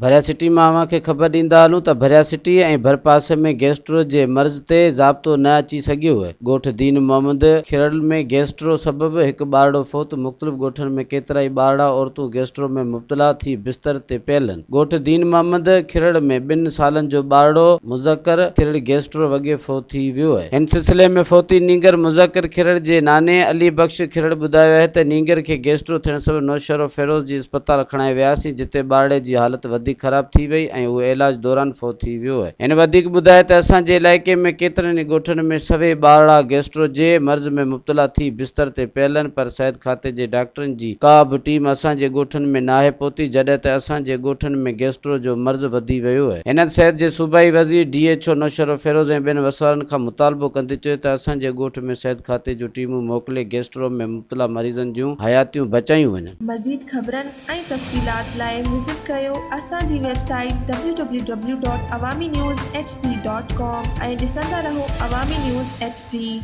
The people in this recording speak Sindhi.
ڀريا سٽي مان اوهان کي خبر ڏيندا هلون ته ڀريا سٽي ۽ ڀرپاسي ۾ گيسٽرو جي مرض تي ضابطو نه اچي سگهيو اهي. ڳوٺ دين محمد کيرڙ ۾ گيسٽرو سبب هڪ ٻارڙو فوت، مختلف ڳوٺن ۾ ڪيترائي ٻارڙا عورتون گيسٽرو ۾ مبتلا ٿي بستر تي پيل آهن. ڳوٺ دين محمد کيرڙ ۾ ٻن سالن جو ٻارڙو مذڪر کيرڙ گيسٽرو وڳي فوت ٿي ويو اهي. هن سلسلي ۾ فوتي نينگر مذڪر کيرڙ جي ناني علي بخش کيرڙ ٻڌايو اهي ته نينگر کي گيسٽرو ٿيڻ سبب نوشهروفيروز جي اسپتال کڻائي وياسين جتي ٻارڙي جي حالت وڌيڪ خراب ٿي وئي ۽ اهو علاج دوران فوت ٿي ويو. هن وڌيڪ ٻڌايو ته اسان جي علائقي ۾ ڪيترن ئي ڳوٺن ۾ سوين ٻارڙا گيسٽرو جي مرض ۾ مبتلا ٿي بستر تي پيل آهن پر صحت کاتي جي ڊاڪٽرن جي ڪا به ٽيم اسان جي ڳوٺن ۾ ناهي پهتي جڏهن ته اسان جي ڳوٺن ۾ گيسٽرو جو مرض وڌي ويو آهي. هنن صحت جي صوبائي وزير، ڊي ايڇ او نوشهروفيروز ۽ ٻين وسوارن کان مطالبو ڪندي چيو ته اسان جي ڳوٺ ۾ صحت کاتي جون ٽيمون موڪلي گيسٽرو ۾ مبتلا مريضن جون حياتيون بچايون وڃن. مزيد خبرن ۽ تفصيلات لاء وزٽ ڪريو اسان جي website W W W dot Awami news H D dot com ۽ ڏسندا رهو عوامي نيوز ايڇ ڊي.